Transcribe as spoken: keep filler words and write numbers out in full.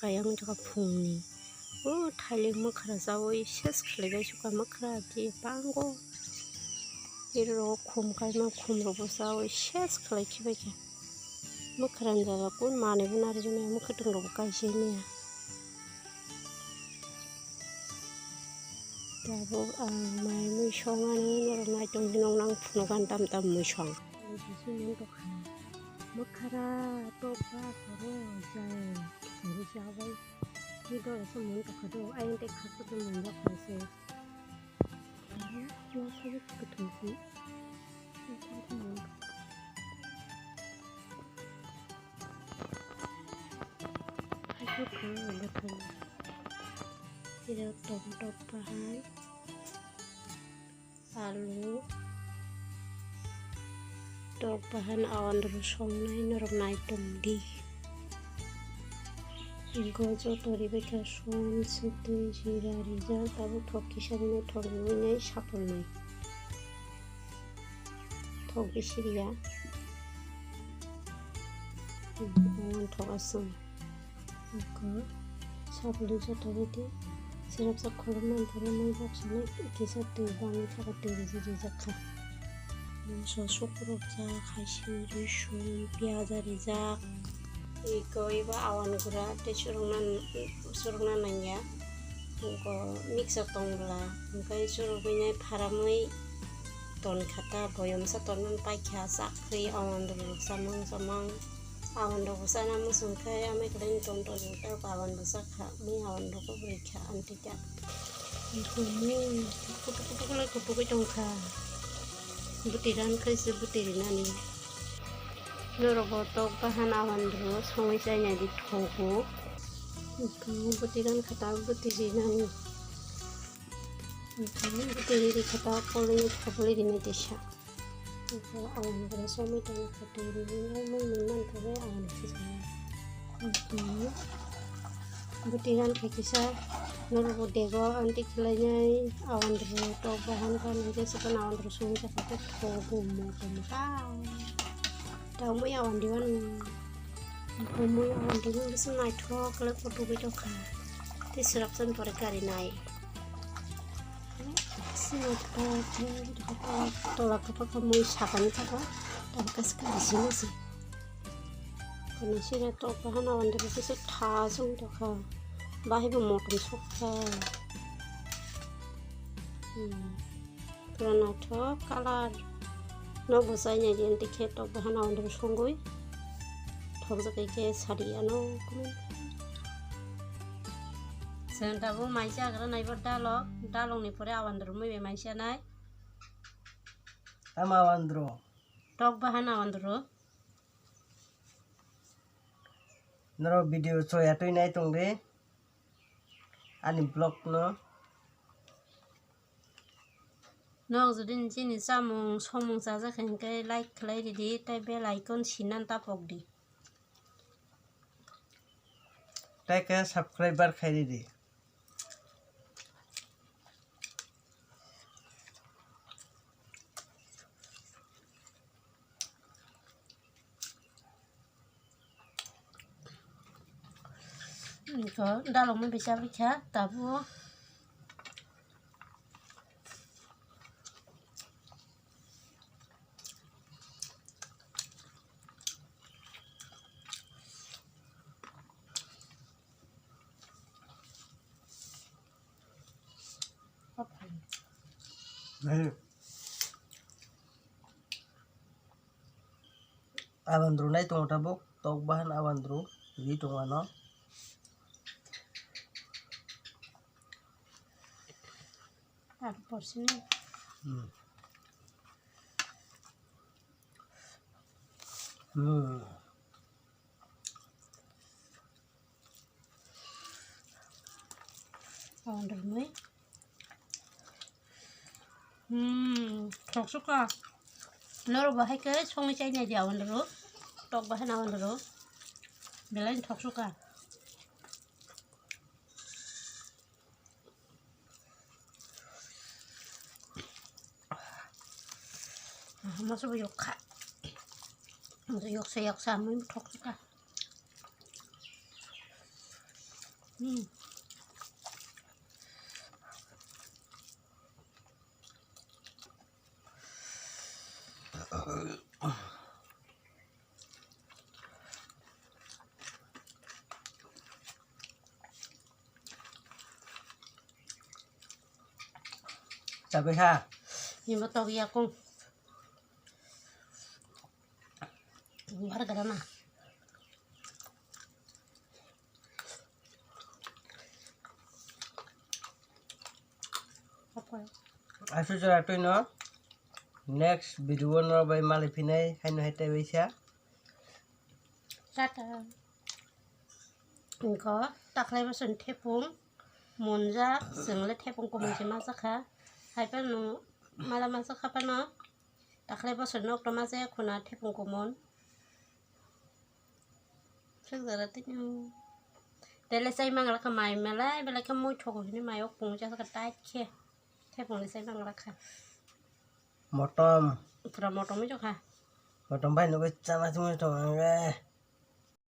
Kaya wng tongkha phungni. O thailik mwkhra chaui ses khlaibai sukha mwkhra je bango. Iro khum kaima khum rokbo chaui ses khlai khibaikha. Mwkhra ni jaga kun manwi bo narwgwi maya, mwkhwtwng rokbo kaisa maya. Tabuk ang mai mui songmani norok naitung hinwi nang phunukha tam tam mui song. Mwkhra tokba khoro jai khichari chabai. Ni doro se mung tokha do, ayang tei khaksa se mung jak kha se. Ano, ano sabi kutung si. Haikhe khoro bathang. Sira tomato bahai, alu, tok bahan awandru songnai norok naitung di. Go joto ribekha son, sitwi, jira rijak, tabuk thok kisa rinai, thok riwi nai sapulnai. Thok bisi riya. Hmm, thok aswng. Eko, sapulwi joto ridi. Sirapsa khorokma borok mui baksa nai kisa twi bangwi thaka twi riji rijak kha. Moso sukrupjak, haisi, risum, piyaj rijak. Eko, eba awan gura tei surukna, surukna nangya. Eko, mixer tong bwla, hwnkhe surugwi nai pharamwi ton kha ta, boyomsa tonmani paikha, chakri awan rok samang samang. Awan rok bo chana muchung khe amai kwlai ni ton ton rok tei awan bo chakha, mui awan rok bo bwrwi kha aunty ta. Kutuk kutuk kutuk kwlai kutukwi tongkha. Bwtwi ran khe se bwtwi rinani. Norok bo tok bahan awan rok songwi chaina di thogo. Bwtwi ran kha ta bwtwi rinani. Bwtwi ri kha ta kolwi khabolwi rinai tisa. Awan bwrwi somoi tongkha twi rwui nai mui mui mankha bai awan khe chaya. Bwtwi ran khe kisa norok bo dego aunty khlainai awan rw tok bahan kha nang jesa phano awan rw songwi jakha khe thogo mo tongkha. Tamo awan diwan. Bumui awan diwan bisi naithok khe kutukwi tongkha. Tei swrapsa ni pore karinai. Tola kwbangma mui sakani saka tamo kaisa kari sima se. Kono sira tok bahan awan diwan bisi tha song tongkha. Bahai bo motom sokha. Hmm. Pura naithok colour. Nokbo chaina di, tei khe tok bahan awan rok songwi thokjak khe sadi ano. Chwng tabuk mai chagra naibo dalok, dalokni pore awan rok mui bai mai chanai. Tamo awan rok? Tok bahan awan rok. Norok video choya twi nai tong di ani vlog no. Nok jodi chini chamung somung chajak hinkhe like khlai ridi tei bell icon sinan tapok di. Tei khe subscriber khai ridi. Iko dalokno bisa bikha tabuk. Awan rwnai tongo tabuk, tok bahan awan rw ri tongo ano. Ar porsini. Hmm. Hmm. Awan rwnai. Hmm, thok suka. Norok bo hai khe songwi chai nai di awan rw. Tok bahai awan rw. Belai thok suka. Masa bo yok kha. Yok sa yok sa mui thok suka. Hmm. Chabai ha. Ni mo tok ya kung. Bar gara na. Apa? Asu chara twi no. Next video no bai mali phinai haino hai tei waisa. Tata. Ingko takhwlai bwswk thepung munjak, chwng le thepung kumui se manjakha. Hai phano mala manjakha phano takhwlai bwswk nok toma se khuna thepung kumun. Suk jara tini. Tele sai manglakha mai malai belai khe mui thogo hini mai ok pung jasa ka tait khe. Thepung le sai manglakha. Motom. Pura motom wng kha. Motom bai nugui chana chumui tong ang ge.